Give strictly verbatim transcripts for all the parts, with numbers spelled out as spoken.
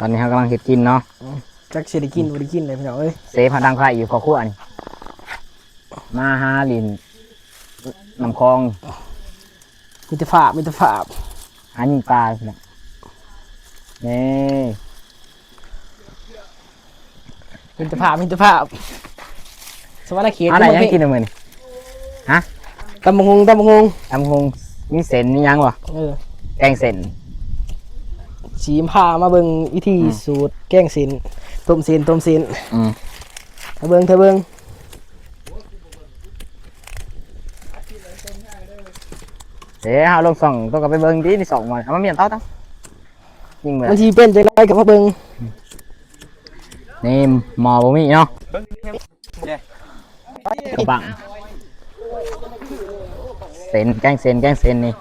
ตอนนี้เรากำลังเฮ็ดกินเนาะ จักสิได้กินบ่ได้กินเลยพี่น้องเอ้ย เซฟหาดังไฟอยู่ครอบครัวนี่ มาหาลินน้ำคลอง มิตรภาพมิตรภาพ หายิงปลาพี่น้องนี่ มิตรภาพมิตรภาพ สวรรณเขต อะไรยังกินมื้อนี้ ตำบักหุ่งตำบักหุ่ง ตำบักหุ่งมีเส้นมีหยังบ่ เออ แกงเส้น สิพามาเบิ่งวิธี อืม สูตรแกงเส้นต้มเส้นต้มเส้น อืม มาเบิ่งเถอะเบิ่ง เดี๋ยวเอาลงส่องตัวก็ไปเบิ่งที่ที่สองวันเอามาเมียนเต้าตั้งยิงเลย มันสิเป็นจังได๋ก็มาเบิ่ง นี่หมอบ่มีเนาะกระบังเส้นแกงเส้นแกงเส้นนี่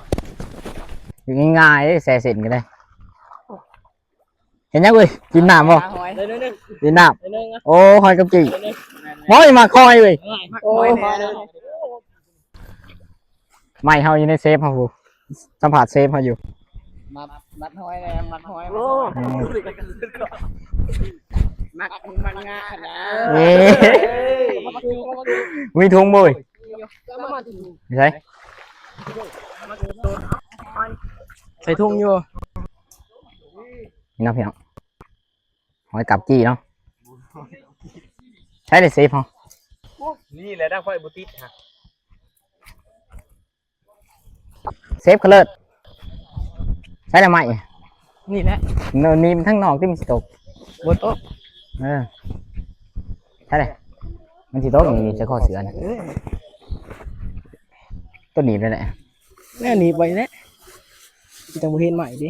อยู่ง่ายๆเด้แซ่เส้นก็ได้ เห็นยังเว้ยกินน้ำบ่ หอย กินน้ำโอ้หอยกับจี่หอยมาคอยเว้ย หอยแน่เลย ไม่เฮาอยู่ในเซฟเฮาผู้สัมผัสเซฟเฮาอยู่ มัดมัดหอยแน่มัดหอย อืม มัดมันงาขนาด เอ้ยมีถุงบ่ยใช่ ใส่ถุงอยู่ นี่นะพี่น้องหอยกับจี่เนาะใช่เลยเซฟเฮา นี่แหละดังไฟบุติดฮะ เซฟเขาเลิศใช่เลยไหม นี่แหละ เนินนี้มันทั้งนอกที่มันสิตก บ่โต๊ะ เออใช่เลยมันสิตกนี่ใช้ข้อเสือนะ เออ ต้นนี้เลยแหละ แน่นี่ไปแล้วจังบ่เห็นใหม่ดิ